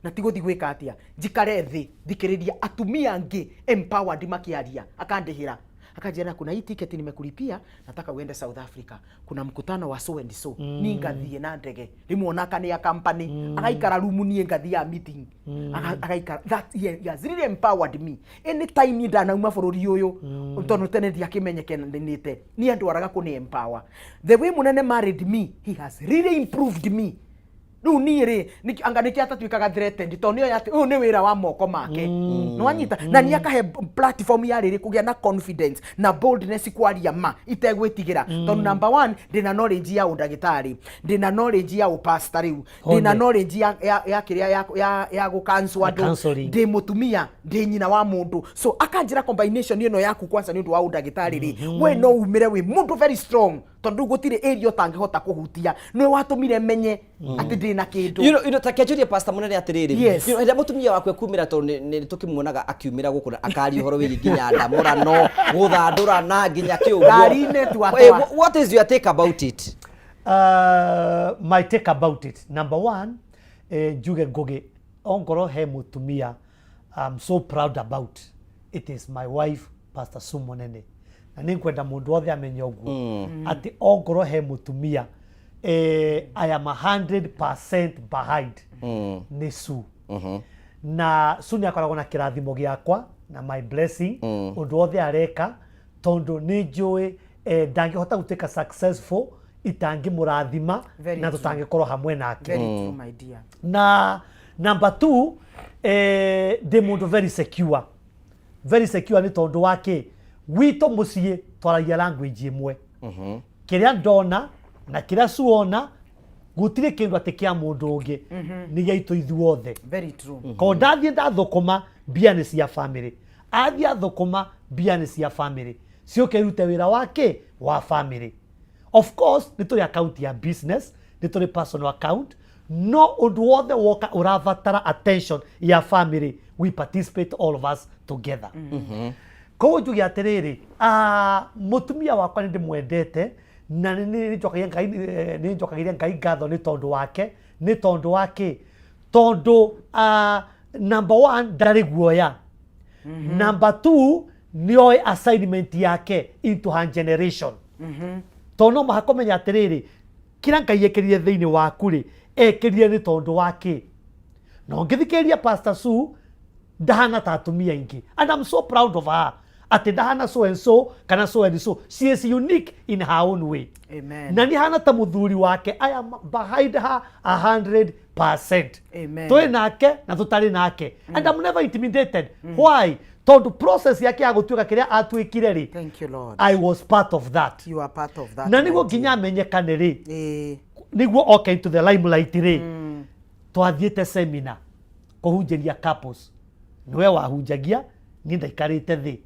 Na ti gũthiĩ gwĩka atĩa, njikare thĩ thikĩrĩria atumia angĩ empowered makĩaria. Akandĩhĩra, akanjĩra, "Na kuna hii ticket nimekulipia, nataka uende South Africa, kuna mkutano wa so and so." Ni ngathiĩ na ndege rĩmwe, ona akania company, agaikara rumu, niĩ ngathiaga meeting. Agaikara. That he has really empowered me. Anytime niĩ ndanauma bũrũri ũyũ, tondũ tene ndiakĩmenyekanĩte, niĩ andwaraga kũnĩ empower. The way Mũnene married me, he has really improved me. Rĩu niĩ rĩ, anga nĩkĩ atatuĩkaga threatened, tondũ nĩoĩ atĩ ũyũ nĩ wĩra wa moko make. Nĩwanyita? Na nĩ akahe platform ya rĩrĩ kũgĩa na confidence na boldness kwaria ma itegwĩtigĩra, tondũ number one, ndĩna knowledge ya ũndagĩtarĩ, ndĩna knowledge ya ũpasta, rĩu ndĩna One. knowledge ya kĩrĩa ya gũcancel andũ. Counseling. Ndĩ mũtumia, ndĩ nyina wa mũndũ, so akanjĩra combination ĩno yaku kwanza nĩ ũndũ wa ũndagĩtarĩ rĩ, we no umĩre wĩ mũndũ very strong, tondũ rĩu gũtirĩ area ũtangĩhota kũhutia. Nĩwe watũmire menye atĩ ndĩna kĩndũ. Ta kĩanjũrie, Pastor Mũnene, atĩrĩrĩ, hĩndĩ ĩrĩa mũtumia waku ekumĩra, tondũ nĩ tũkĩmuonaga akiumĩra gũkũ na akaria ũhoro wĩgiĩ nginya ndamũrano, gũthandũrana, nginya kĩ ũguo. Ngari-inĩ tua Eh, twa. What is your take about it? My take about it, number one, njuge Ngugi, ongorwo he mutumia I'm so proud about, it is my wife, Pastor Sue Munene. Na nĩ ngwenda mũndũ wothe amenye ũguo, atĩ ongorwo he mutumia I am 100% behind, nĩ Sue. Na Sue nĩ akoragwo na kĩrathimo gĩakwa na my blessing ũndũ wothe areka, tondũ nĩ njũĩ ndangĩhota gũtuĩka successful itangĩmũrathima Very na true. tũtangĩkorwo hamwe nake. Very true, my dear. Na number two, ndĩ mũndũ very secure, very secure, nĩ tondũ wa kĩ? Gwitũ mũciĩ twaragia language ĩmwe. Kĩrĩa ndona na kĩrĩa cuona, gũtirĩ kĩndũ atĩ kĩa mũndũ ũngĩ, nĩ gĩaitũ ithuothe. Very true. Ko ndathiĩ ndathũkũma, mbia nĩ cia family. Athiĩ athũkũma, mbia nĩ cia family, ciũke irute wĩra wa kĩ? Wa family. Of course nĩ tũrĩ account ya business, nĩ tũrĩ personal account, no ũndũ wothe woka ũrabatara attention ya family, we participate, all of us together. Koguo njuge atĩrĩrĩ, mũtumia wakwa nĩ ndĩmwendete na nĩ njokagia Ngai, nĩ njokagĩria Ngai ngatho nĩ tondũ wake. Nĩ tondũ wa kĩ? Tondũ number one, ndarĩ guoya. Number two, nĩoĩ assignment yake into her generation, tondũ no mũhaka ũmenye atĩrĩrĩ, kĩrĩa Ngai ekĩrire thĩinĩ waku rĩ, ekĩrire nĩ tondũ wa kĩ? Na ũngĩthikĩrĩria Pastor Sue, ndahana ta atumia aingĩ, and I'm so proud of her atĩ ndahana so and so kana so and so. She is unique in her own way. Amen. Na nĩ hana ta mũthuri wake. I am behind her 100%. Amen. Twĩ nake na tũtarĩ nake, and I'm never intimidated. Why? Tondũ process yake ya gũtuĩka kĩrĩa atuĩkire rĩ, Thank you, Lord. I was part of that. You are part of that, Na nĩguo my dear. nginya amenyekane rĩ, nĩguo oke into the limelight rĩ, twathiĩte seminar kũhunjĩria couples. Nĩwe wahunjagia, niĩ ndaikarĩte thĩ,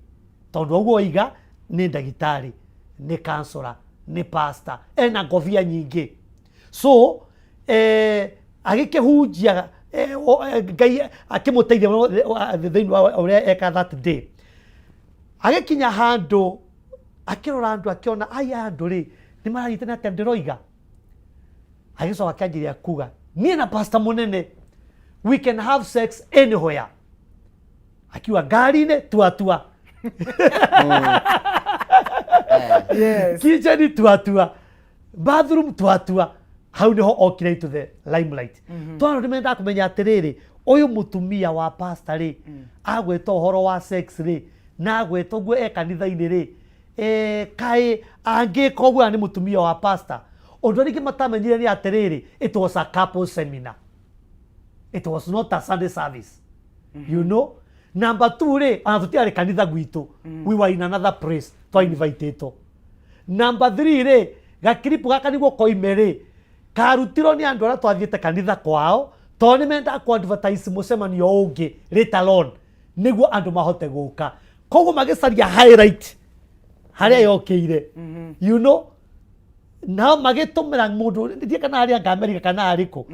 tondũ ũguo oiga nĩ ndagĩtarĩ, nĩ counselor, nĩ pastor, ena ngobia nyingĩ. So agĩkĩhunjia, Ngai akĩmũteithia mũno thĩinĩ wa ũrĩa eka. That day agĩkinya handũ, akĩrora andũ, akĩona aya andũ rĩ, nĩ maranyitana atĩa ndĩroiga. Agĩcoka akĩanjĩrĩria kuga, "Niĩ na Pastor Mũnene, we can have sex anywhere." Akiuga ngari-inĩ tuatua, kitchen tuatua, bathroom tuatua. Hau niho okire into the limelight, tondũ nĩ mendaga kũmenya atĩrĩrĩ, ũyũ mũtumia wa pastor rĩ, agwĩta ũhoro wa sex rĩ, na agwĩta ũguo e kanitha-inĩ rĩ, kaĩ angĩka ũguo na nĩ mũtumia wa pastor? Ũndũ ũrĩa ingĩ matamenyire nĩ atĩrĩrĩ, it was a couple seminar, it was not a Sunday service. Number two rĩ, ona tũtiarĩ kanitha gwitũ, we were in another place twainvitĩtwo. Number three rĩ, gakiripu gaka nĩguo koime rĩ, karutirwo nĩ andũ arĩa twathiĩte kanitha kwao, tondũ nĩ mendaga ku advertise mũcemanio ũngĩ later on nĩguo andũ mahote gũka. Koguo magĩcaria highlight harĩa yokĩire, nao magĩtũmĩra mũndũ ndiĩ kana arĩa anga America kana arĩkũ,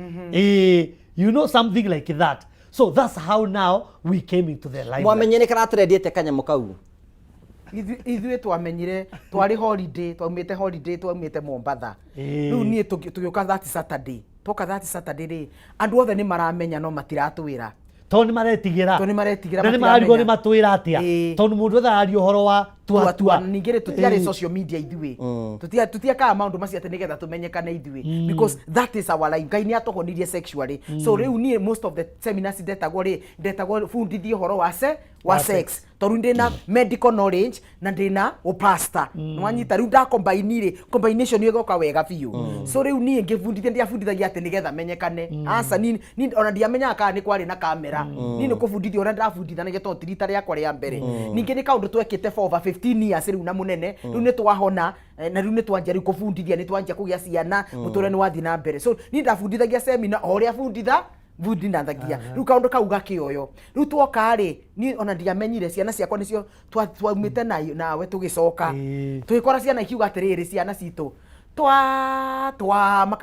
something like that. So that's how now we came into the limelight. Mwamenye nĩ karatrendiete kanyamũ kau? Ithuĩ twamenyire twarĩ holiday, twaumĩte holiday, twaumĩte Mombatha. Rĩu niĩ tũgĩũka that Saturday. Twoka that Saturday rĩ, andũ othe nĩ maramenya no matiratwĩra. Tondũ nĩ maretigĩra. Tondũ nĩ maretigĩra. Na nĩ mararigwo nĩ matwĩra atĩa. Tondũ mũndũ wothe araria ũhoro wa tua tua. Ningĩ rĩ, tũtiarĩ social media ithuĩ. Tũtiekaga maũndũ macio atĩ nĩgetha tũmenyekane ithuĩ, because that is our life. Ngai nĩ atũhonirie sexually. So rĩu niĩ most of the seminars ndetagwo rĩ, ndetagwo bundithie ũhoro wa se wa sex, tondũ ndĩna medical knowledge na ndĩna ũpasta. Nĩwanyita? Rĩu ndakombaini rĩ, combination ĩgoka wega biũ. So rĩu niĩ ngĩbundithia, ndiabundithagia atĩ nĩgetha menyekane. Aca, ni ona ndiamenyaga kana nĩ kwarĩ na kamera. Niĩ nĩ kũbundithia ũrĩa ndabundithanagia, tondũ ti rita rĩakwa rĩa mbere. Ningĩ nĩ kaũndũ twekĩte for over 15 years rĩu na mũnene. Rĩu nĩ twahona, na rĩu nĩ twanjia rĩu kũbundithia, nĩ twanjia kũgĩa ciana, mũtũrĩre nĩ wathiĩ na mbere. So niĩ ndabundithagia semina o ũrĩa bunditha bundithagia. Rĩu kaũndũ kau gakĩoyo. Rĩu twoka rĩ, niĩ ona ndiamenyire ciana ciakwa nĩcio twaumĩte nawe tũgĩcoka tũgĩkora ciana ikiuga atĩrĩrĩ, ciana citũ twa twa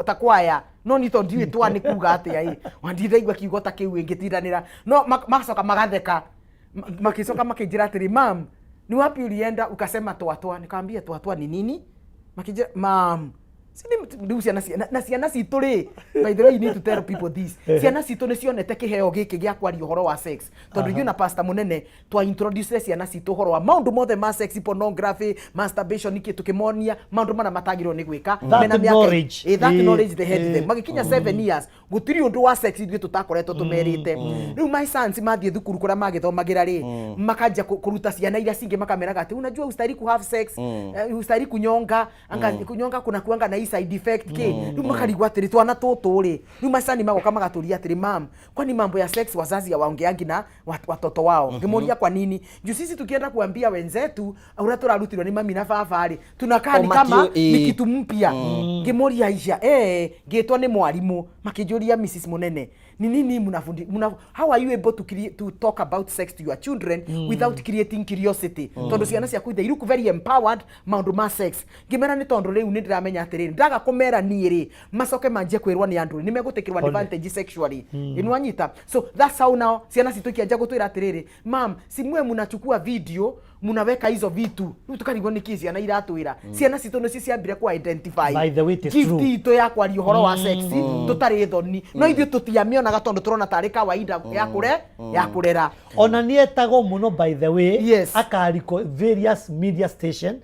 ta kwaya, no ni tondũ ndiũĩ twa nĩ kuga atĩa ĩ, wandindaigua kiugo ta kĩu ĩngĩtindanĩra no magacoka magatheka. Makicoka makĩnjĩra atĩrĩ, "Mam, ni wapi ulienda ukasema twa twa?" Nikamwambia, "Twa twa ni nini?" Makĩnjĩra, "Mam, si rĩu ciana na ciana citũ rĩ, by the way, you need to tell people this, ciana citũ nĩ cionete kĩheo gĩkĩ gĩa kwaria ũhoro wa sex, tondũ ithuĩ na pastor mũnene twa introduce ciana citũ ũhoro wa maũndũ mothe ma sex, pornography, masturbation, ikĩ tũkĩmonia maũndũ marĩa matagĩrĩirwo nĩ gwĩka. That Mena mĩaka- knowledge. That knowledge they had them magĩkinya 7 years, gũtirĩ ũndũ wa sex ithuĩ tũtakoretwo tũmerĩte. Rĩu my sons mathiĩ thukuru kũrĩa magĩthomagĩra rĩ, makanjia kũruta ciana iria cingĩ, makameraga atĩ, "Unajua ustahili ku have sex, ustahili kunyonga, anga kunyonga kuna kuanga na hii side effect ki." Rĩu makarigwo atĩrĩ, twana tũtũ rĩ, rĩu macani magoka magatũria atĩrĩ, "Mam, kwani mambo ya sex wazazi hawaongeangi na watoto wao?" Ngĩmũria, "Kwa nini?" Juu sisi tukienda kuambia wenzetu ũrĩa tũrarutirwo nĩ mami na baba rĩ, tunakaa ni O kama ni kitu mpya. Ngĩmũria, "Aisha, ngĩtwo nĩ mwarimũ makĩnjũria, 'Mrs Munene, ni nini mnafundi muna, how are you able to create, to talk about sex to your children without creating curiosity, tondũ ciana ciaku they look very empowered maũndũ ma sex?" Ngĩmera nĩ tondũ rĩu nĩ ndĩramenya atĩrĩrĩ, ndaga kũmera niĩ rĩ, macoke manjie kwĩrwo nĩ andũ, nĩ megũtĩkĩrwo advantage sexually. Nĩwanyita? So that's how now ciana citũ ikianjia gũtwĩra atĩrĩrĩ, "Mam, si mwe mnachukua video mnaweka hizo vitu." Rĩu tũkarigwo nĩkĩ ciana iratwĩra. Ciana citũ nĩcio ciambire ku identify By the way, it is gift true. itũ ya kwaria ũhoro wa sex tũtarĩ thoni, no ithuĩ tũtiamĩonaga tondũ tũrona tarĩ kawaida ya kũre ya kũrera. Ona nĩ etagwo mũno, by the way, akariko various media station,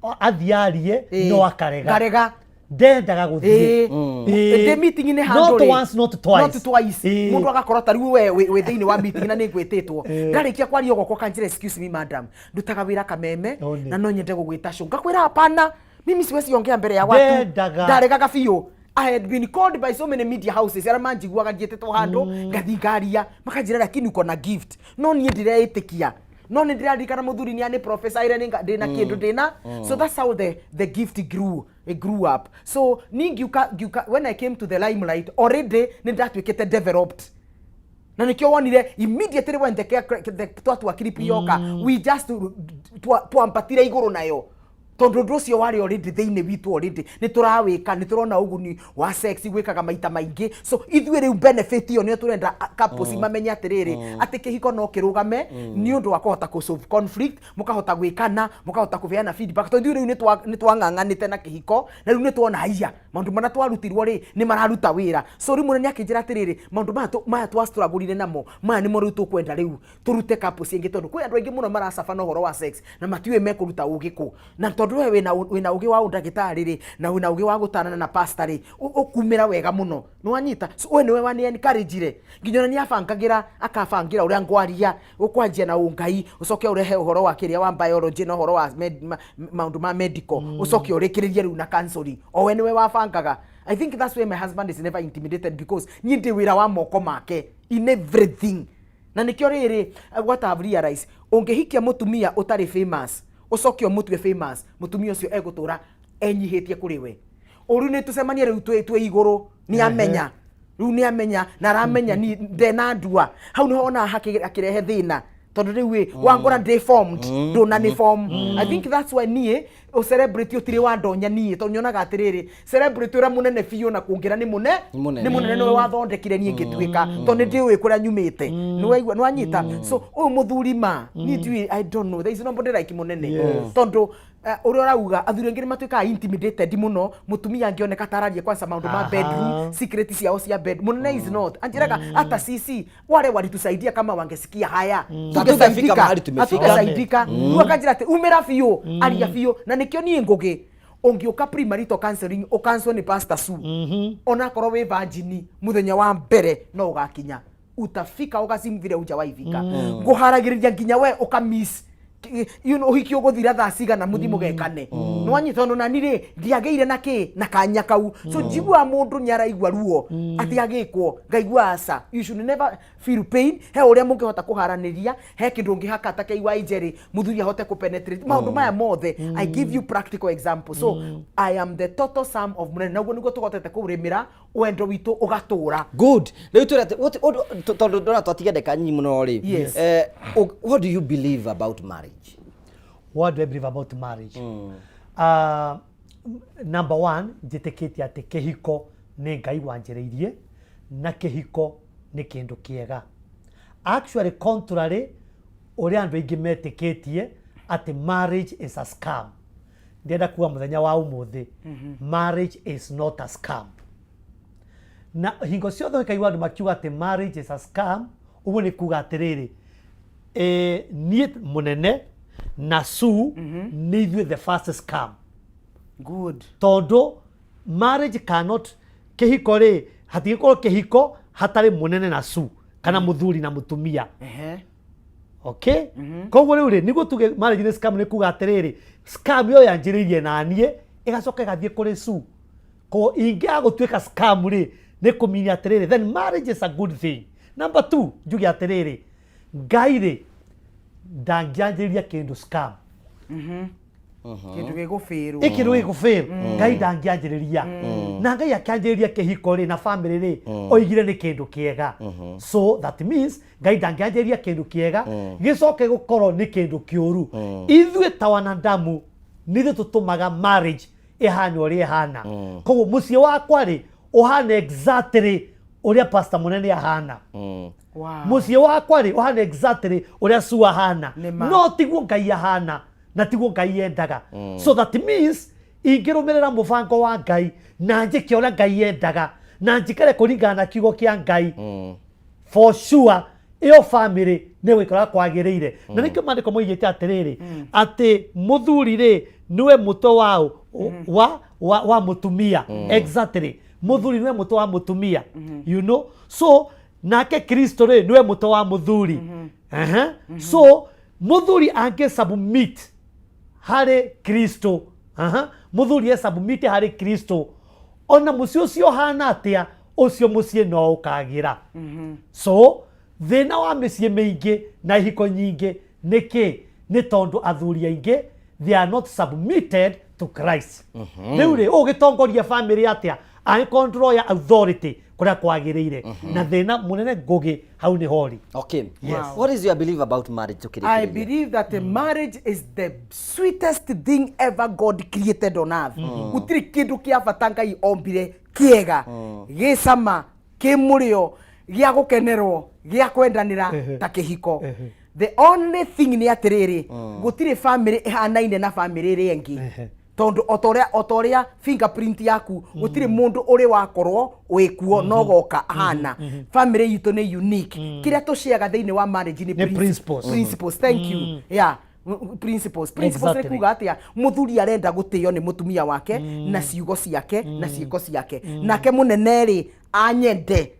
athiĩ arie, no akarega. Ngarega. Ndendaga gũthiĩ. Ndĩ meeting-inĩ handũ Not rĩ, once, not twice. Not twice. Mũndũ agakorwo ta rĩu we wĩ thĩinĩ wa meeting na nĩ ngwĩtĩtwo, ndarĩkia kwaria ũgoka ũkanjĩra, "Excuse me, madam, ndutaga wĩra Kameme One. na no nyende gũgwĩta show." Ngakwĩra, "Hapana, mimi siwezi ongea mbere ya watu." Ndendaga. Ndaregaga biũ. I had been called by so many media houses arĩa manjiguaga ngiĩtĩtwo handũ, ngathi ngaria, makanjĩra, "Lakini uko na gift." No niĩ ndireĩtĩkia, no nĩ ndĩraririkana mũthuri nĩ professor ĩrĩa ndĩna kĩndũ ndĩna. So that's how the gift grew, it grew up. So ni ngiuka, when I came to the limelight, already nĩ ndatuĩkĩte developed, na nikio wonire immediately when the twatua clip yoka, we just twambatire igũrũ nayo, tondũ ũndũ ũcio warĩ already thĩinĩ witũ. Already nĩ tũrawĩka, nĩ tũrona ũguni wa sex gwĩkaga maita maingĩ. So ithuĩ rĩu benefit ĩyo nĩyo tũrenda couples mamenye atĩrĩrĩ, atĩ kĩhiko no kĩrũgame nĩ ũndũ wa kũhota kũ solve conflict, mũkahota gwĩkana, mũkahota kũheana feedback, tondũ ithuĩ rĩu nĩ twang'ang'anĩte na kĩhiko, na rĩu nĩ tuona haiya maũndũ marĩa twarutirwo rĩ nĩ mararuta wĩra. So rĩu mũnene akĩnjĩra atĩrĩrĩ, maũndũ maya maya twastruggle namo, maya nĩmo rĩu tũkwenda rĩu tũrute couples ingĩ, tondũ kwĩ andũ aingĩ mũno maracaba na ũhoro wa sex na matiũĩ mekũruta ũgĩ kũ, na tondũ we wĩna ũgĩ wa ũndagĩtarĩ rĩ, na wĩna ũgĩ wa gũtarana na pastor rĩ, ũkumĩra wega mũno. Nĩwanyita? So we nĩwe wani encourage nginya ona nĩabangagĩra, akabangĩra ũrĩa ngwaria, ũkwanjia na ũngai, ũcoke ũrehe ũhoro wa kĩrĩa wa biology na ũhoro wa maũndũ ma medical, ũcoke ũrĩkĩrĩrie rĩu na counseling. O we nĩwe wabangaga. I think that's why my husband is never intimidated, because niĩ ndĩ wĩra wa moko make in everything. Na nĩkĩo rĩrĩ, what I've realized, ũngĩhikia mũtumia ũtarĩ famous, ũcoke ũmũtue famous, mũtumia ũcio egũtũra enyihĩtie kũrĩ we. Ũru nĩ tũcemanie rĩu twĩ igũrũ, nĩ amenya rĩu, nĩ amenya na aramenya ni ndena ndua. Hau nĩho onaga hakĩrehe thĩna, tondũ rĩu ĩ wangora ndĩ formed, ndũna nĩ form. I think that's why niĩ Celebrity ũtirĩ wa ndonya niĩ, tondũ nyonaga atĩrĩrĩ, celebrity ũrĩa mũnene biũ na kũngĩra nĩ mũne Nĩ mũnene. Nĩ mũnene, nĩwe wathondekire niĩ ngĩtuĩka, tondũ nĩ ndĩũĩ kũrĩa nyumĩte. Nĩwaigua, nĩwanyita? So ũyũ mũthuri ma niĩ ndiũĩ, I don't know, there is nobody like mũnene, tondũ ũrĩa ũrauga, athuri aingĩ nĩ matuĩkaga intimidated mũno mũtumia angĩoneka tararie kwanza maũndũ ma bedroom, secret ciao cia bed. Mũnene is not, anjĩraga hata sisi wale walitusaidia, kama wangesikia haya Hatungefika mahali tumefika. Hatungesaidika. Rĩu akanjĩra atĩ umĩra biũ, aria biũ, na nĩkĩo niĩ Ngũgĩ ũngĩũka premarital counseling ũkanswo nĩ Pastor Sue, onakorwo wĩ virgin mũthenya wa mbere no ũgakinya, utafika orgasm vile hujawahi fika. Ngũharagĩrĩria nginya we ũkamiss ũhiki ũgũthira thaa cigana, mũthi mũgekane. Nĩwanyita? Tondũ nani rĩ, ndiagĩire na kĩ na kanya kau, so njiguaga mũndũ nĩ araigua ruo atĩ agĩkwo, ngaigua aca, you should never feel pain. He ũrĩa mũngĩhota kũharanĩria, he kĩndũ ũngĩhaka ta KY jelly, mũthuri ahote kũpenetrate maũndũ maya mothe. I give you practical example. So I am the total sum of mũnene, naguo nĩguo tũhotete kũrĩmĩra wendo witũ ũgatũra. Good. Rĩu twĩre atĩ tondũ ndona twatiga ndagĩka nyinyi mũno rĩ. Yes. What do you believe about marriage? What do I believe about marriage? Number one, njĩtĩkĩtie atĩ kĩhiko nĩ Ngai wanjĩrĩirie na kĩhiko nĩ kĩndũ kĩega. Actually, contrary ũrĩa andũ aingĩ metĩkĩtie atĩ marriage is a scam, ndĩrenda kuga mũthenya wa ũmũthĩ, marriage is not a scam. Na hingo ciothe ũkaigua andũ makiuga atĩ marriage is a scam, ũguo nĩ kuga atĩrĩrĩ, niĩ mũnene na Sue nĩ ithuĩ the first scam. Good. Tondũ marriage cannot, kĩhiko rĩ, hatingĩkorwo kĩhiko hatarĩ mũnene na Sue kana mũthuri na mũtumia. Okay, koguo rĩu rĩ, nĩguo tuge marriage nĩ scam, nĩ kuga atĩrĩrĩ, scam ĩyo yanjĩrĩirie na niĩ, ĩgacoka ĩgathiĩ kũrĩ Sue. Ko ingĩaga gũtuĩka scam rĩ, nĩ kũminya atĩrĩrĩ, then marriage is a good thing. Number two, njuge atĩrĩrĩ, Ngai rĩ, ndangĩanjĩrĩria kĩndũ scam. Kĩndũ gĩgũbĩrwo. Ĩkĩndũ gĩgũfail Ngai ndangĩanjĩrĩria. Na Ngai akĩanjĩrĩria kĩhiko rĩ, na family rĩ, oigire nĩ kĩndũ kĩega. So that means Ngai ndangĩanjĩrĩria kĩndũ kĩega gĩcoke gũkorwo nĩ kĩndũ kĩũru. Ithuĩ ta wanadamu nithuĩ tũtũmaga marriage ĩhane ũrĩa ĩhana. Koguo mũciĩ wakwa rĩ, ũhana exactly ũrĩa pastor mũnene ahana. Mũciĩ wakwa rĩ, ũhana exactly ũrĩa Sue ahana. Nĩ ma. No tiguo Ngai ahana na tiguo Ngai endaga. So that means ingĩrũmĩrĩra mũbango wa Ngai na njĩke ũrĩa Ngai endaga na njikare kũringana na kiugo kĩa Ngai, for sure ĩyo family nĩ gũikara kwagĩrĩire. Na nĩkĩo maandĩko moigĩte atĩrĩrĩ, atĩ mũthuri rĩ, nĩwe mũtwe wa mũtumia. Exactly, mũthuri nĩwe mũtwe wa mũtumia. So nake Kristo rĩ, nĩwe mũtwe wa mũthuri. So mũthuri angĩ submit harĩ Kristo, mũthuri e submit harĩ Kristo, ona mũciĩ ũcio ũhana atĩa, ũcio mũciĩ no ũkagĩra. So thĩna wa mĩciĩ mĩingĩ na ihiko nyingĩ nĩ kĩ? Nĩ tondũ athuri aingĩ, they are not submitted to Christ. Rĩu rĩ, ũgĩtongoria family atĩa angĩkorwo ndũroya authority kũrĩa kwagĩrĩire? Na thĩna mũnene, Ngũgĩ, hau nĩ hori. Okay. Yes. What is your belief about marriage? I Tukĩrĩkĩrĩria. Believe that a marriage is the sweetest thing ever God created on earth. Gũtirĩ kĩndũ kĩa bata Ngai ombire kĩega, gĩcama, kĩ mũrĩo, gĩa gũkenerwo, gĩa kwendanĩra ta kĩhiko. The only thing nĩ atĩrĩrĩ, gũtirĩ family ĩhanaine na family ĩrĩa ĩngĩ, tondũ o ta ũrĩa fingerprint yaku, gũtirĩ mũndũ ũrĩ wakorwo wĩkuo no goka ahana. Family itũ nĩ unique. Kĩrĩa tũciaga thĩinĩ wa marriage nĩ Nĩ principles. Principles, thank you. Yeah, principles. Nĩ kuga atĩa? Mũthuri arenda gũtĩo nĩ mũtumia wake na ciugo ciake na ciĩko ciake. Nake mũnene rĩ, anyende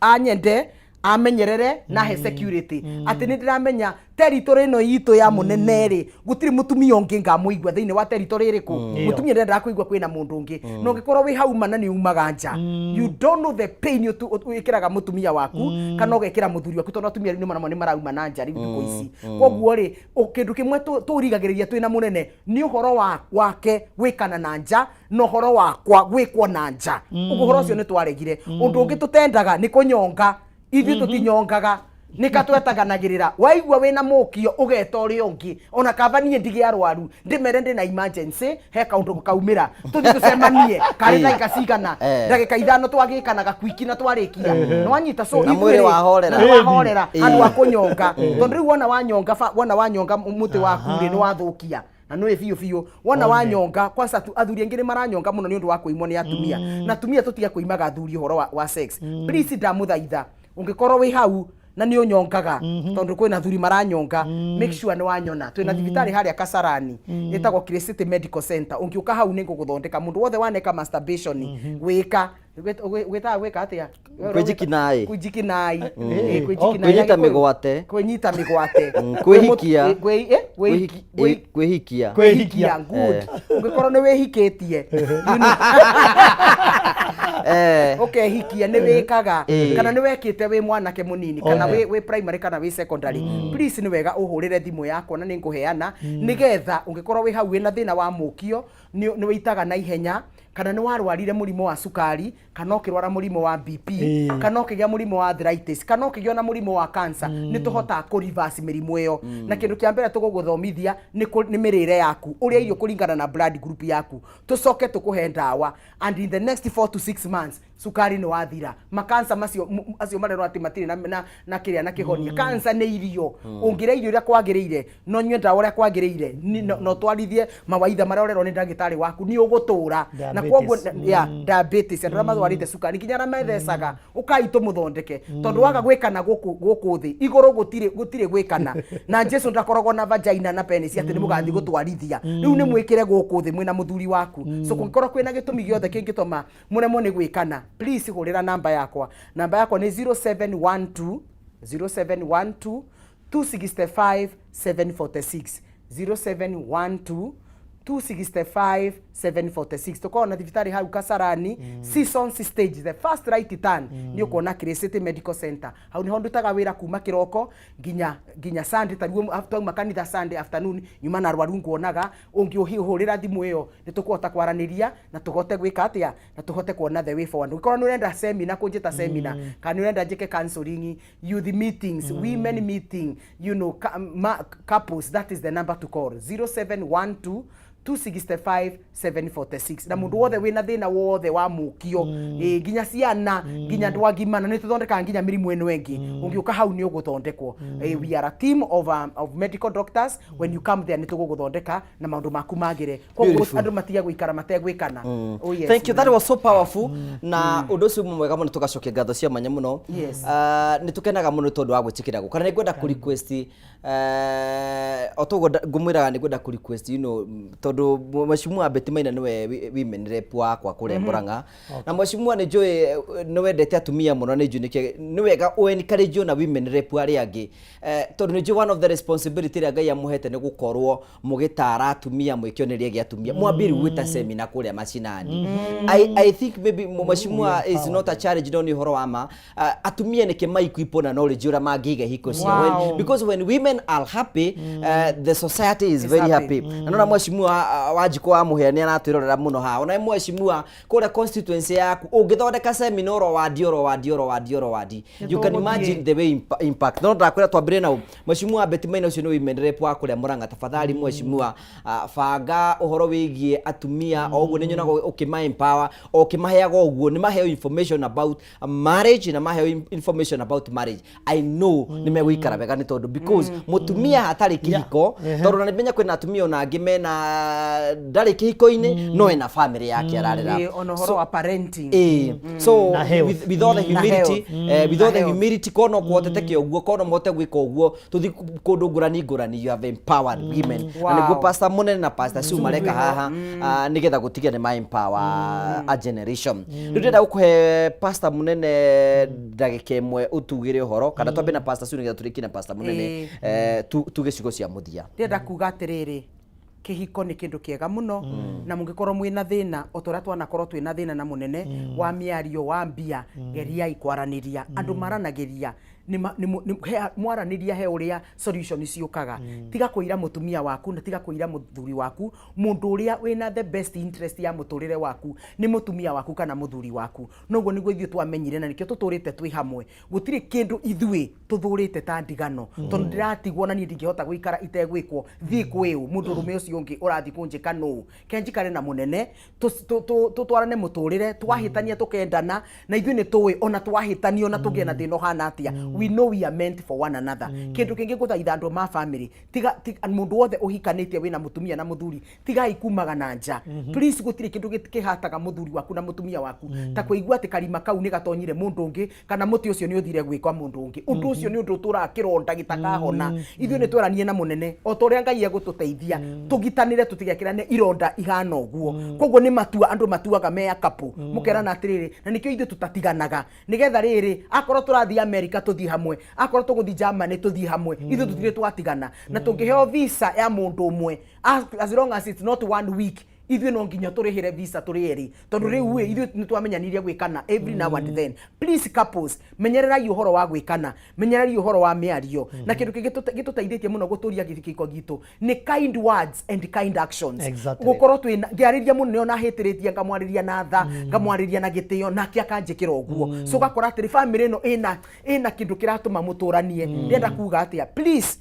anyende, amenyerere na he security, atĩ nĩ ndĩramenya territory ĩno itũ ya mũnene rĩ, gũtirĩ mũtumia ũngĩ ngamũigua thĩinĩ wa territory ĩrĩkũ. Mũtumia ndendaga kũigua kwĩna mũndũ ũngĩ, na ũngĩkorwo wĩ hau mana nĩ umaga nja, you don't know the pain wĩkĩraga mũtumia waku kana ũgekĩra mũthuri waku, tondũ atumia rĩu nĩmo nĩ marauma na nja rĩu thikũ ici. Koguo rĩ, kĩndũ kĩmwe tũrigagĩrĩria twĩna mũnene nĩ ũhoro wa wake gwĩkana na nja na ũhoro wakwa gwĩkwo na nja. Ũguo ũhoro ũcio nĩ twaregire. Ũndũ ũngĩ tũtendaga nĩ kũnyonga. Ithuĩ tũtinyongaga. Nĩka twetaganagĩrĩra. Waigua wĩna mũkio ũgeta ũrĩa ũngĩ, ona kaba niĩ ndige arwaru, ndĩmere ndĩna emergency, he kaũndũ kaumĩra, tũthiĩ tũcemanie karĩ ndagĩka cigana? Ndagĩka 5 twagĩkana gakwiki na twarĩkia. Nĩwanyita? So Na ithuĩ mwĩrĩ rĩ, wahorera. na wahorera handũ wa kũnyonga, tondũ rĩu wona wanyonga wona wanyonga mũtĩ waku rĩ, nĩ wathũkia na nĩ biũ biũ wona wanyonga. Kwanza tu athuri aingĩ nĩ maranyonga mũno nĩ ũndũ wa kũimwo nĩ atumia, na atumia tũtige kũimaga athuri ũhoro wa sex. Please, ndamũthaitha, ũngĩkorwo wĩ hau na nĩ ũnyongaga, tondũ kwĩna athuri maranyonga, make sure nĩ wanyona. Twĩna thibitarĩ harĩa Kasarani ĩtagwo Clay City Medical Center. Ũngĩũka hau nĩ ngũgũthondeka. Mũndũ wothe waneka masturbation, wĩka wĩtaga gwĩka atĩa? Kwĩjikinaĩ. Kwĩjikinai. Eh, kwĩjikinai. Kwĩnyita Agĩkũyũ. Mĩgwate. Kwĩnyita mĩgwate. Kwĩhikia. Kwĩhikia. Kwĩhikia. Kwĩhikia. Good. Ũngĩkorwo nĩ wĩhikĩtie, you know, ũkehikia nĩ wĩkaga kana nĩ wekĩte wĩ mwanake mũnini kana wĩ primary kana wĩ secondary, please nĩ wega ũhũrĩre thimũ yakwa na nĩ ngũheana, nĩgetha ũngĩkorwo wĩ hau wĩna thĩna wa mũkio, nĩ wĩitaga na ihenya, kana nĩ warwarire mũrimũ wa cukari, kana ũkĩrwara mũrimũ wa BP, kana ũkĩgĩa mũrimũ wa arthritis, kana ũkĩgĩa na mũrimũ wa cancer, nĩ tũhotaga kũ reverse mĩrimũ ĩyo. Na kĩndũ kĩa mbere tũgũgũthomithia nĩ mĩrĩre yaku, ũrĩa irio kũringana na blood group yaku, tũcoke tũkũhe ndawa, and in the next 4 to 6 months cukari nĩ wathira. Makansa macio acio marerwo atĩ matirĩ na kĩrĩa na kĩhonia, kansa nĩ irio. Ũngĩrĩa irio ũrĩa kwagĩrĩire, no nyue ndawa ũrĩa kwagĩrĩire, no ũtwarithie mawaitha marĩa ũrerwo nĩ ndagĩtarĩ waku, nĩ ũgũtũra na Diabetes. Koguo ya diabetes, andũ arĩa marwarĩte cukari, nginya arĩa methecaga, ũkai tũmũthondeke, tondũ waga gwĩkana gũkũ thĩ igũrũ gũtirĩ gwĩkana, na Jesu ndakoragwo na vagina na penis atĩ nĩ mũgathiĩ gũtwarithia. Rĩu nĩ mwĩkĩre gũkũ thĩ mwĩna mũthuri waku. So kũngĩkorwo kwĩna gĩtũmi gĩothe kĩngĩtũma mũremwo nĩ gwĩkana, please hũrĩra namba yakwa. Namba yakwa nĩ 0712 0712 265 746, 0712 265 746. Tukorwo na thibitarĩ hau Kasarani, Seasons Stage, the first right turn, nĩ ũkuona Clay City Medical Center. Hau niho ndutaga wĩra kuma kĩroko nginya Sunday. Ta rĩu twauma kanitha Sunday afternoon, nyuma na arwaru nguonaga. Ũngĩũhũrĩra thimũ ĩyo, nĩ tũkũhota kwaranĩria na tũhote gwĩka atĩa, na tũhote kuona the way forward. Ũngĩkorwo nĩ ũrenda seminar, kũnjĩta seminar, kana nĩ ũrenda njĩke counseling, youth meetings, women meeting, couples, that is the number to call, 0712 265 746. Na mundu wothe wina thina wothe wa mukio, nginya ciana, nginya andu agima, na nĩ tũthondekaga nginya mĩrimũ ĩno ĩngĩ, ũngĩũka hau nĩ ũgũthondekwo. We are a team of medical doctors. When you come there, nĩ tũgũgũthondeka na maũndũ maku magĩre. Koguo Beautiful. andũ matige gũikara mategwĩkana. Oh, yes. Thank you, that was so powerful, na ũndũ ũcio mwega mũno, tũgacokia ngatho cia mwanya mũno. Ah, nĩ tũkenaga mũno tondũ wa gwĩtĩkĩra gũka, na nĩ ngwenda kũ request, o toguo ngũmwĩraga, nĩ ngwenda kũ request, tondũ mheshimiwa Betty Maina nĩwe women rep wakwa kũrĩa Murang'a, na mheshimiwa nĩ njũĩ nĩ wendete atumia mũno, nĩ njũĩ nĩkĩo nĩ wega ũ encourage na women rep arĩa angĩ, tondũ nĩ njũĩ one of the responsibility ĩrĩa Ngai amũhete nĩ gũkorwo mũgĩtara atumia, mwĩkĩonereria gĩa atumia, mwambie rĩu gwĩta semina kũrĩa macinani. I think maybe mheshimiwa is not a challenge, no nĩ ũhoro wa ma. Atumia nĩkĩ maikuipo na knowledge ũrĩa mangĩiga ihiko ciao. Because when women are happy, the society is Is very happy. happy. Na nona mheshimiwa Wanjikũ wa Mũhĩa nĩ aratwĩrorera mũno haha. Ona mheshimiwa, kũrĩa constituency yaku ũngĩthondeka seminar oro wadi, oro wadi, oro wadi, oro wadi, you can Nĩtũgũthiĩ. imagine the way impact. No ndakwĩra twambĩrĩrie na mheshimiwa Betty Maina, ũcio nĩ women rep wa kũrĩa Murang'a. Tafadhali mheshimiwa, banga ũhoro wĩgiĩ atumia o ũguo nĩ nyonaga ũkĩma empower, o ũkĩmaheaga ũguo nĩ maheo information about marriage, na maheo information about marriage, I know nĩ megũikara wega, nĩ tondũ because mũtumia hatarĩ kĩhiko, tondũ na nĩmenya kwĩna atumia ona angĩ mena ndarĩ kĩhiko-inĩ no ena family yake ararera. Ona ũhoro wa parenting. So Na health. with all the Na humility, health. with all the Na health. humility, kono kuhotete ũguo, kono mũhote gwĩka ũguo, tũthi kũndũ ngũrani ngũrani, you have empowered women, na nĩguo pastor mũnene na pastor Sue mareka haha, nĩgetha gũtigia nĩ ma empower a generation. Rĩu ndĩrenda gũkũhe pastor mũnene ndagĩka 1 ũtugĩre ũhoro, kana twambe na pastor Sue nĩgetha tũrĩkie na pastor mũnene, tuge ciugo cia mũthia. Ndĩrenda kuga atĩrĩrĩ, kĩhiko nĩ kĩndũ kĩega mũno, na mũngĩkorwo mwĩna thĩna o ta ũrĩa twanakorwo twĩna thĩna na mũnene wa mĩario wa mbia, geriai kwaranĩria. Andũ maranagĩria mwaranĩria he ũrĩa solution ciũkaga. Tiga kũira mũtumia waku na tiga kũira mũthuri waku. Mũndũ ũrĩa wĩna the best interest ya mũtũrĩre waku nĩ mũtumia waku kana mũthuri waku. Noguo nĩguo ithuĩ twamenyire, na nĩkĩo tũtũrĩte twĩ hamwe. Gũtirĩ kĩndũ ithuĩ. Tũthũrĩte ta ndigano, tondũ ndĩratigwo na niĩ ndingĩhota gũikara itegwĩkwo. Thiĩ kwĩ ũ? Mũndũ ũrũme ũcio ũngĩ ũrathiĩ kũnjĩka nũ? Ke njikare na mũnene, tũtwarane mũtũrĩre, twahĩtania tũkendana, na ithuĩ nĩ tũĩ ona twahĩtania, ona tũgĩe na thĩna ũhana atĩa, we know we are meant for one another. Kĩndũ kĩngĩ ngũthaitha andũ ma family, tiga mũndũ wothe ũhikanĩtie, wĩna mũtumia na mũthuri, tigai kumaga na nja, please. Gũtirĩ kĩndũ kĩhataga mũthuri waku na mũtumia waku ta kũigua atĩ karima kau nĩ gatonyire mũndũ ũngĩ, kana mũtĩ ũcio nĩ ũthire gwĩka mũndũ ũngĩ. Ũndũ ũcio nĩ ũndũ ũtũraga kĩronda gĩtakahona. Ithuĩ nĩ tweranie na mũnene, o ta ũrĩa Ngai egũtũteithia, tũgitanĩre, tũtigekĩrane ironda ihana ũguo. Koguo nĩ matua andũ matuaga me a couple, mũkerana atĩrĩrĩ, na nĩkĩo ithuĩ tũtatiganaga, nĩgetha rĩrĩ, akorwo tũrathiĩ America tũthiĩ hamwe, akorwo tũgũthiĩ Germany tũthiĩ hamwe. Ithuĩ tũtirĩ twatigana, na tũngĩheo visa ya mũndũ ũmwe, as long as it's not one week, ithuĩ no nginya tũrĩhĩre visa tũrĩ erĩ, tondũ rĩu ĩ, ithuĩ nĩ twamenyanire gwĩkana every now and then. Please, couples, menyererai ũhoro wa gwĩkana, menyererai ũhoro wa mĩario. Na kĩndũ kĩngĩ gĩtũteithĩtie mũno gũtũria gĩkiko gitũ nĩ kind words and kind actions. Gũkorwo twĩna ngĩarĩria mũnene, ona hĩtĩrĩtie, ngamwarĩria na tha, ngamwarĩria na gĩtĩo, nake akanjĩkĩra ũguo. So ũgakora atĩrĩ, family ĩno ĩna kĩndũ kĩratũma mũtũranie. Ndĩrenda kuga atĩa? Please,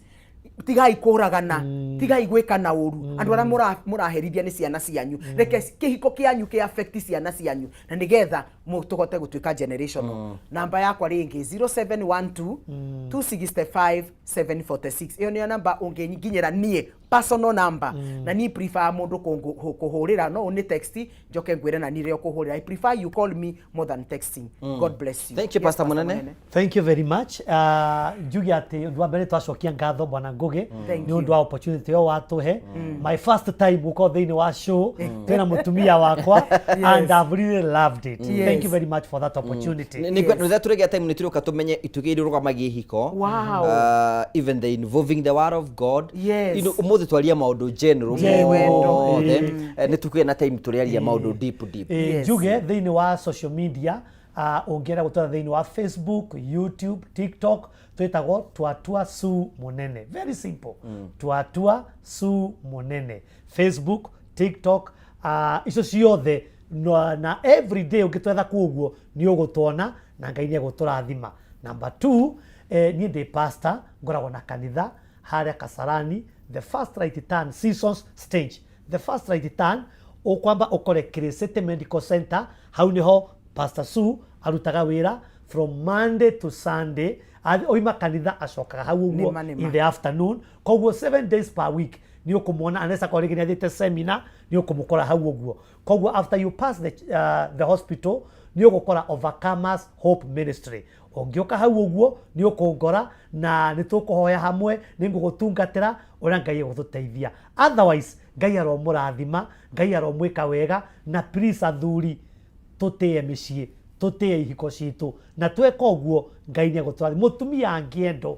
tigai kũragana, tigai gwĩkana ũru. Andũ arĩa mũraherithia nĩ ciana cianyu. Reke kĩhiko kĩanyu kĩ affect ciana cianyu, na nĩgetha tũhote gũtuĩka generational. Namba yakwa rĩngĩ, 0712 265 746. Ĩyo nĩyo namba ũngĩnginyĩra niĩ, personal number. Na niĩ prefer mũndũ kũhũrĩra, no nĩ text njoke ngwĩre na niĩ rĩo kũhũrĩra. I prefer you call me more than texting. God bless you. Thank you, Yes, Pastor Munene. Thank you very much. Njuge atĩ ũndũ wa mbere, twacokia ngatho Bwana Ngugi Thank nĩ ũndũ you. wa opportunity ĩyo watũhe. My first time gũkorwo thĩinĩ wa show twĩna mũtumia wakwa, and I've really loved it. Thank you very much for that opportunity. Nĩ nĩ tũrĩgĩa time nĩ tũrĩũka tũmenye itugĩ iria irũgamagia ihiko. Wow. Even the involving the word of God. Ũmũthĩ twaria maũndũ general General. mothe. Nĩ tũkũgĩa na time tũrĩaria maũndũ deep deep. Njuge thĩinĩ wa social media, ũngĩenda gũtwara thĩinĩ wa Facebook, YouTube, TikTok, twĩtagwo Twatua Su Munene. Very simple, Twatua Su Munene, Facebook, TikTok, icio ciothe. Na every day ũngĩtwetha kuo ũguo nĩ ũgũtwona, na Ngai nĩ egũtũrathima. Number two, niĩ ndĩ pastor, ngoragwo na kanitha harĩa Kasarani, the first right turn, Seasons stage, the first right turn, ũkwamba ũkore City Medical Center. Hau niho Pastor Sue arutaga wĩra from Monday to Sunday. Oima kanitha acokaga hau ũguo Nĩma, nĩma. in the afternoon. Koguo 7 days per week nĩ ũkũmuona, unless akorwo rĩngĩ nĩ athiĩte seminar, nĩ ũkũmũkora hau ũguo. Koguo after you pass the hospital, nĩ ũgũkora Overcomers Hope Ministry. Ũngĩũka hau ũguo nĩ ũkũngora, na nĩ tũkũhoya hamwe, nĩ ngũgũtungatĩra ũrĩa Ngai egũtũteithia. Otherwise, Ngai aromũrathima, Ngai aromwĩka wega. Na please, athuri, tũtĩe mĩciĩ, tũtĩe ihiko citũ, na tweka ũguo Ngai nĩ egũtũrathima. Mũtumia angĩendwo,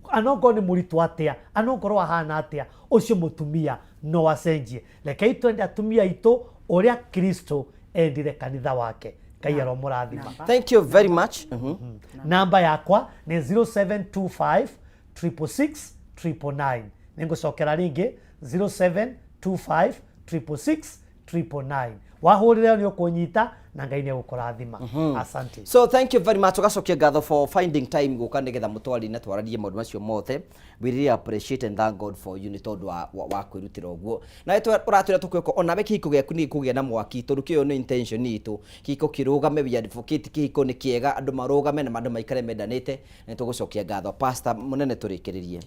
anongorwo nĩ mũritũ atĩa, anongorwo ahana atĩa, ũcio mũtumia no acenjie. Rekei twende atumia aitũ ũrĩa Kristo endire kanitha wake. Ngai aromũrathima. Thank you very much. Namba yakwa nĩ 0725 666 999. Nĩ ngũcokera rĩngĩ, 0725 666 999. Wahũrĩra nĩ ũkũnyita, na Ngai nĩ egũkũrathima. Asante. So thank you very much. Ũgacokia ngatho for finding time gũka nĩgetha mũtwari na twararie maũndũ macio mothe. We really appreciate and thank God for you nĩ tondũ wa kwĩrutĩra ũguo. Nawe ũratwĩra tũkwĩka onawe kĩhiko gĩaku nĩ gĩkũgĩa na mwaki, tondũ kĩo nĩ intention itũ, kĩhiko kĩrũgame. We advocate kĩhiko nĩ kĩega, andũ marũgame na andũ maikare mendanĩte. Nĩ tũgũcokia ngatho. Pastor Mũnene, tũrĩkĩrĩrie.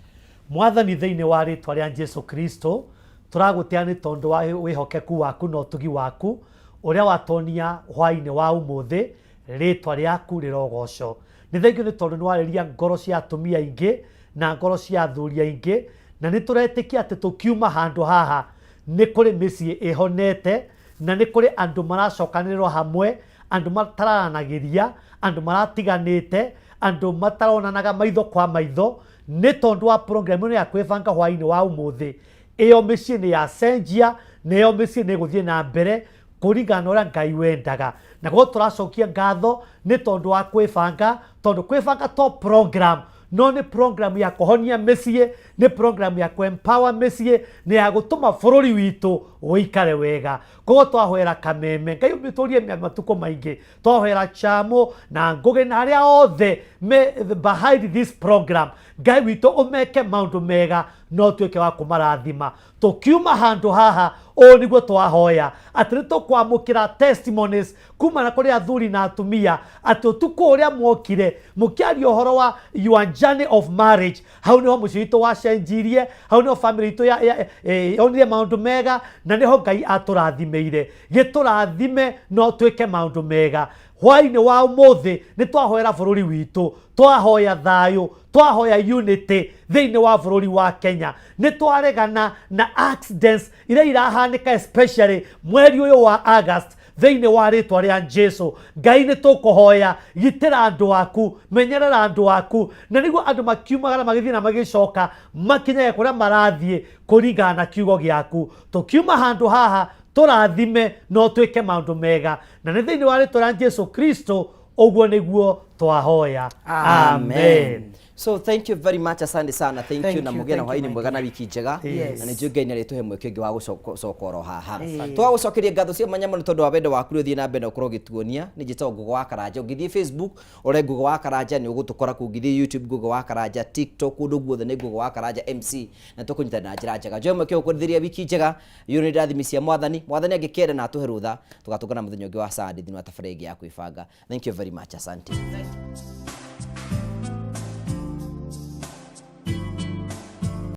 Mwathani, thĩinĩ wa rĩtwa rĩa Jesu Kristo, tũragũtĩa nĩ tondũ wa wĩhokeku waku na ũtugi waku ũrĩa watonia hwainĩ wa ũmũthĩ. Rĩtwa rĩaku rĩrogocwo. Nĩ thengiũ nĩ tondũ nĩ warĩria ngoro cia atumia aingĩ na ngoro cia athuri aingĩ, na nĩ tũretĩkia atĩ tũkiuma handũ haha nĩ kũrĩ mĩciĩ ĩhonete, na nĩ kũrĩ andũ maracokanĩrĩrwo hamwe, andũ matararanagĩria, andũ maratiganĩte, andũ mataronanaga maitho kwa maitho. Nĩ tondũ wa program ĩno ya kwĩbanga hwainĩ wa ũmũthĩ, ĩyo mĩciĩ nĩ yacenjia, na ĩyo mĩciĩ nĩ ĩgũthiĩ na mbere kũringana na ũrĩa Ngai wendaga. Na koguo tũracokia ngatho nĩ tondũ wa kwĩbanga, tondũ kwĩbanga to program, No nĩ program ya kũhonia mĩciĩ, nĩ program ya kũ-empower mĩciĩ, na ya gũtũma bũrũri witũ ũikare wega. Koguo twahoera Kameme, Ngai ũmĩtũrie matukũ maingĩ, twahoera Chamo na Ngũgĩ na arĩa othe me behind this program, Ngai witũ ũmeke maũndũ mega na ũtuĩke wa kũmarathima. Tũkiuma handũ haha, ũũ nĩguo twahoya, atĩ nĩ tũkwamũkĩra testimonies kumana kũrĩ athuri na atumia, atĩ ũtukũ ũrĩa mwokire mũkĩaria ũhoro wa your journey of marriage, hau nĩho mũciĩ witũ wacenjirie, hau nĩho family itũ yonire maũndũ mega, na nĩho Ngai atũrathimĩire. Gĩtũrathime no twĩke maũndũ mega. Hwainĩ wa ũmũthĩ nĩ twahoera bũrũri witũ, twahoya thayũ, twahoya unity thĩinĩ wa bũrũri wa Kenya. Nĩ twaregana na accidents iria irahanĩka especially mweri ũyũ wa August thĩinĩ wa rĩtwa rĩa Jesu. Ngai nĩ tũkũhoya, gitĩra andũ aku, menyerera andũ aku, na nĩguo andũ makiumagara magĩthiĩ na magĩcoka makinyage kũrĩa marathiĩ kũringana na kiugo gĩaku. Tũkiuma handũ haha tũrathime no twĩke maũndũ mega, na nĩ thĩinĩ wa rĩtwa rĩa Jesu Kristo ũguo nĩguo twahoya, amen. So thank you very much, asante sana, thank Thank you, na you, mũgĩe na thank you, hwainĩ my mwega na wiki njega. Yes. Na nĩ njũĩ Ngai nĩ arĩtũhe mweke ũngĩ wa gũcoka oro haha. Twagũcokeria ngatho cia mwanya mũno tondũ wa wendo waku ũrĩa ũthiĩ na mbere na ũkorwo ũgĩtuonia. Nĩ njĩtagwo Ngũgĩ wa Karanja. Ũngĩthiĩ Facebook ũre Ngũgĩ wa Karanja nĩ ũgũtũkora kũu, ũngĩthiĩ YouTube Ngũgĩ wa Karanja, TikTok, kũndũ guothe nĩ Ngũgĩ wa Karanja MC, na tũkũnyitana na njĩra njega. Njoe mweke ũkũrithĩria wiki njega yũ nĩ ndathimi cia Mwathani. Mwathani angĩkĩenda na atũhe rũtha, tũgatũngana mũthenya ũngĩ wa Sunday thĩinĩ wa tabarĩra ĩngĩ ya kwĩbanga. Thank you very much, asante. Thank you.